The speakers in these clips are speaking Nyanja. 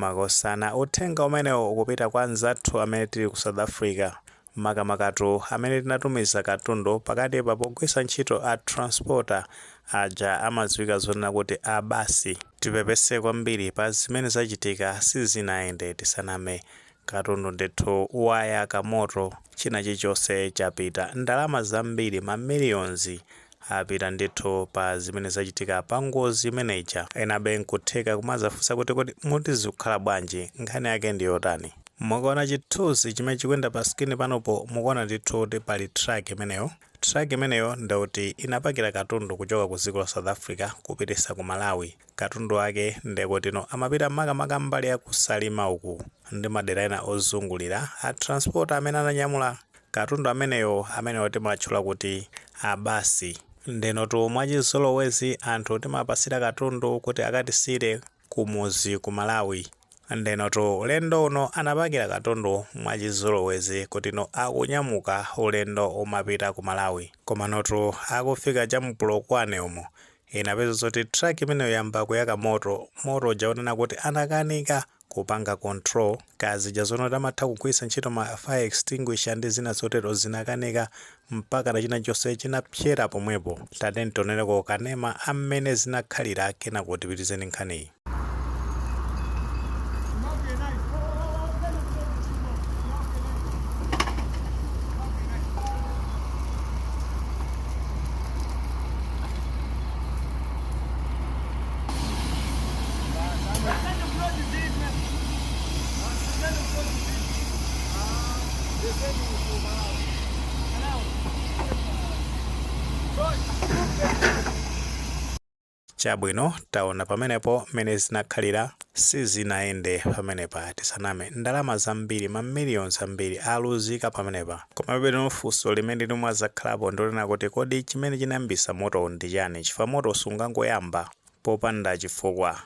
Makosana, uthenga umenewo ukupita kwa anzathu amene tili ku South Africa, makamakatu amene tinatumiza katundu pakatipa pogwiritsa ntchito a transporter aja amadziwika zonena kuti a basi. Tipepese kwambiri pa zimene zachitika, sizinayende, tisaname. Katundu ndithu wayaka moto, china chilichonse chapita, ndalama zambiri, ma millions apita ndithu pa zimene zachitika pa ngozi imeneja. Enabe nkutheka kumazafunsa kuti kodi muti zikukhala bwanji, nkhani yake ndi yotani? Mukaona chithunzi chimene chikuyenda pa screen panopo, mukuona ndithu kuti pali truck imeneyo. Truck imeneyo ndikuti inapakira katundu kuchoka ku dziko la South Africa kupitisa ku Malawi. Katundu wake ndekutino amapita makamaka mbali ya kuSalima uku ndi madera ena ozungulira. A transporter amene ananyamula katundu ameneyo, ameneyo timatchula kuti abasi. Ndenotu mwachizolowezi anthu timapasira katundu kuti akatisire kumuzi ku Malawi. Ndenotu ulendo uno anapakira katundu mwachizolowezi kuti no akunyamuka ulendo umapita ku Malawi. Komanotu akufika chamPolokwane umo, inapeza zoti truck imeneyo yamba kuyaka moto. Moto uja unena kuti anakanika kupanga control kazija zono tamatha kugwiritsa ntchito ma fire extinguisher ndi zina zotero, zinakanika mpaka na china chonse chinapyera pomwepo. Tateni tionereko kanema amene zinakhalira, kenako tipitizeni nkhaniyi. Chabwino, taona pamenepo mmene zinakhalira. Sizinayende pamenepa, tisaname. Ndalama zambiri, ma millions ambiri aluzika pamenepa. Komabe funso limene limwazakhalapo ndilonena kuti kodi chimene chinayambisa moto ndi chani? Chifukwa moto sungangoyamba popanda chifukwa.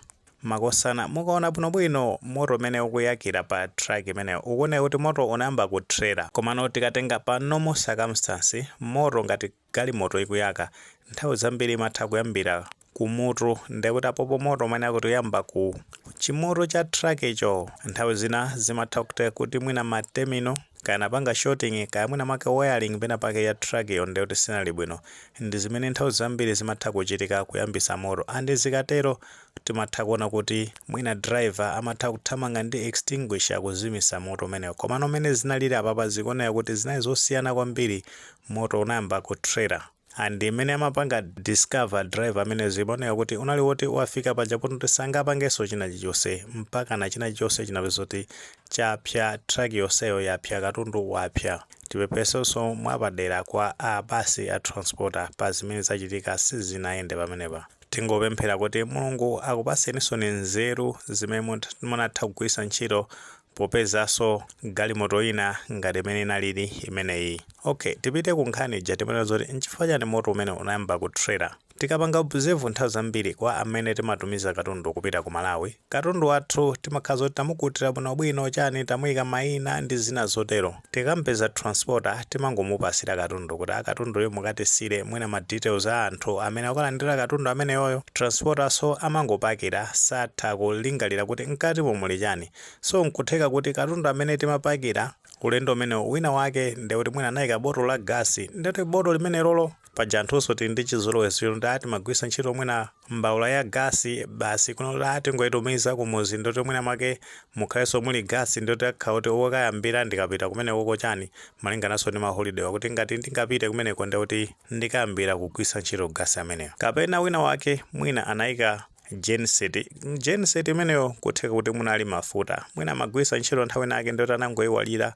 Makosana, mukaona bwinobwino moto umene ukuyakira pa truck imeneyo, ukuoneka kuti moto unayamba ku trailer. Komano tikatenga pa normal circumstance, moto ngati galimoto ikuyaka, nthawi zambiri imatha kuyambira kumutu. Ndekuti apopo moto umene akuti uyamba ku chimutu cha truck icho. Nthawi zina zimatha kuti mwina ma terminal kana panga shorting, kaya mwina make wiring pena pake ya truck iyo ndekuti sinali bwino. Ndi zimene nthawi zambiri zimatha kuchitika kuyambisa moto. And zikatero timatha kuona kuti mwina driver amatha kuthamanga ndi extinguisher kuzimisa moto umenewo. Komano mmene zinalili apapa, zikuoneka kuti zinali zosiyana kwambiri. Moto unayamba ku trailer, and imene amapanga discover driver amene, zimaoneka kuti unali woti wafika paja poti sangapangenso china chilichonse, mpaka na china chilichonse chinapeza kuti chapya, truck yonseyo yapya, katundu wapya. Tipepesenso mwapadera kwa abasi a transporter pa zimene zachitika, sizinayende pamenepa. Tingopemphera kuti Mulungu akupaseninso nzeru zimene munatha kugwiritsa ntchito popezanso galimoto ina ngati imene inalili imeneyi. Okay, tipite ku nkhani ija timanena zoti nchifukwa chani moto umene unayamba ku trailer. Tikapanga observe, nthawi zambiri kwa amene timatumiza katundu kupita ku Malawi, katundu wathu timakhala zoti tamukutira bwinobwino chani, tamuyika mayina ndi zina zotero. Tikampeza transporter, timangomupasira katundu kuti akatunduyo mukatisire, mwina ma details a anthu amene akukalandira katundu ameneyoyo. Transporter so amangopakira, satha kulingalira kuti mkatimo muli chani. So nkutheka kuti katundu amene timapakira ulendo umenewo, wina wake ndekuti mwina anayika botolo la gasi. Ndekuti botolo limene lolo paja anthunso tili ndi chizolowezi ndi timagwiritsa ntchito mwina mbawula ya gasi basi kuno, tingoyitumiza kumuzi, ndoti mwina mwake mukhalenso muli gasi, ndoti akhala kuti wokayambira ndikapita kumeneko chani, malingananso ndi ma holiday, kuti ngati ndingapite kumeneko ndekuti ndikayambira kugwiritsa ntchito gasi ameneyo. Kapena wina wake mwina anayika genset. Genset imeneyo kutheka kuti munali mafuta, mwina amagwiritsa ntchito nthawi inake, ndoti anangoyiwalira,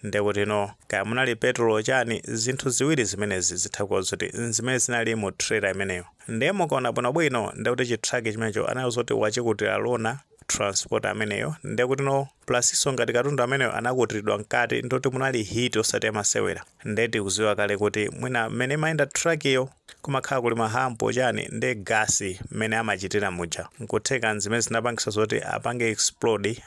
ndekuti no kaya munali petrol chani. Zinthu ziwiri zimenezi zitha kuwa zoti zimene zinali mu trailer imeneyo. Ndiye mukaona bwinobwino, ndekuti chi truck chimenecho anayo zoti wachikutira lona transport ameneyo, ndekuti no plus so ngati katundu ameneyo anakutiridwa mkati, ndoti munali heat osati amasewera. Ndeti kuziwa kale kuti mwina mmene imayenda truck iyo kumakhala kuli ma hump chani ndi gasi mmene amachitira muja, nkutheka zimene zinapangisa zoti apange explode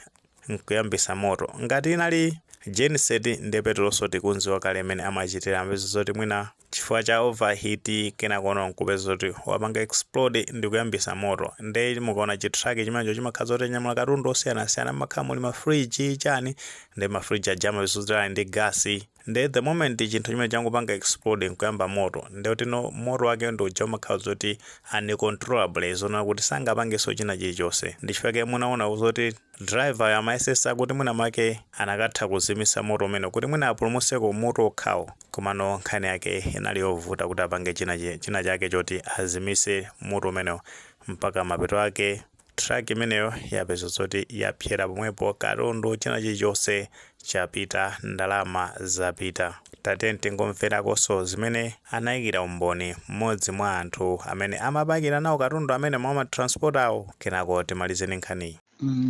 nkuyambisa moto. Ngati inali genset ndi petrolso, tikunziwa kale mmene amachitira, amapeza zoti mwina Chifukwa cha overheat, kenakono nkupeza kuti wapanga explode ndi kuyambisa moto. Nde mukaona chi truck chimenecho chimakhala zoti nyamula katundu osiyanasiyana, makhala muli ma fridge chani, ndi ma fridge aja amapeza ndi gasi. Nde the moment chinthu chimene changupanga explode nkuyamba moto, nde kuti no, moto wake ndi uja umakhala zoti uncontrollable, zona kuti sangapangenso china chilichonse. Ndichifukwa munaona zoti driver amayesesa kuti mwina make anakatha kuzimisa moto umene kuti mwina apulumuseko moto okhawo, komano nkhani yake inali yovuta kuti apange china chake choti azimise moto umenewo, mpaka mapeto ake truck imeneyo yapeza zoti yapyera pomwepo. Katundu, china chilichonse chapita, ndalama zapita. Tate tingomverakonso zimene anayikira umboni mmodzi mwa anthu amene amapakira nawo katundu amene mwa ma transport awo, kenako timalizeni nkhaniyi.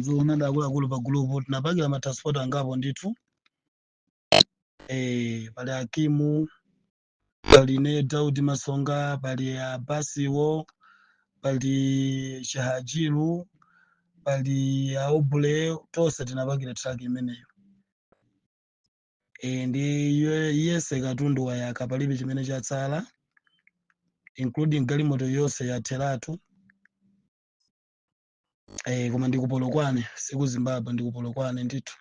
Zoona, akuluakulu, pa gulupu tinapakira ma transport angapo ndithu. Pali Akimu, pali ne Daudi Masonga, pali Abasiwo, pali Shahajiru, pali Aobule, tonse tinapakira truck imeneyo. Ndi yese katundu wayaka, palibe chimene chatsala, including galimoto yonse yatheratu. Koma ndikupolokwane, siku Zimbabwe, ndikupolokwane ndithu.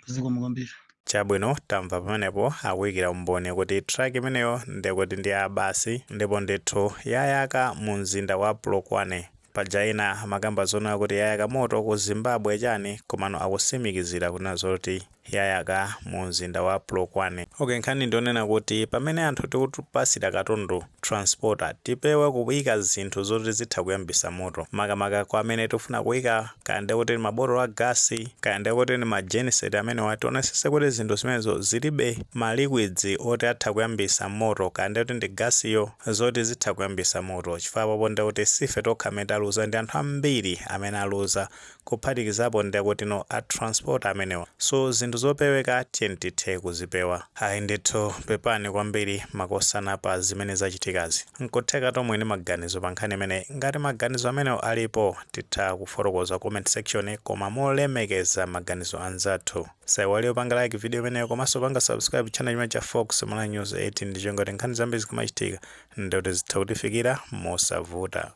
Zikomo kwambiri. Chabwino, tamva pamenepo akuyikira umboni kuti truck imeneyo ndikuti ndi abasi, ndipo ndithu yayaka mu mzinda wa Polokwane. Paja ina amakamba zoona kuti yayaka moto ku Zimbabwe chani, komano akusimikizira kunena zoti yayaka mu mzinda wa Polokwane. Okay, nkhani ndionena kuti pamene anthu tikupasira katundu transporter, tipewe kuyika zinthu zoti zitha kuyambisa moto, makamaka kwa amene tikufuna kuyika kaya kuti mabotolo a gasi, kaya kuti ni ma genset amene. Tionesese kuti zinthu zimenezo zilibe ma liquids oti atha kuyambisa moto, kaya kuti ndi gasiyo, zoti zitha kuyambisa moto, chifukwa popo ndekuti sife tokha amene taluza, ndi anthu ambiri amene aluza, kuphatikizapo ndekuti no a transport amenewa. So zinthu zopeweka, tiye tithe kuzipewa. Ayi ndithu, pepani kwambiri makosana pa zimene zachitikazi. Nkutheka tomwe ndi maganizo pa nkhani imene. Ngati maganizo amenewo alipo, titha kufotokoza comment section, koma molemekeza maganizo anzathu. Saiwale upanga like video imeneyo, komanso panga subscribe channel chimene cha Fox Malawi News 18, ndicho ngati nkhani zambiri zikamachitika ndikuti zitha kutifikira mosavuta.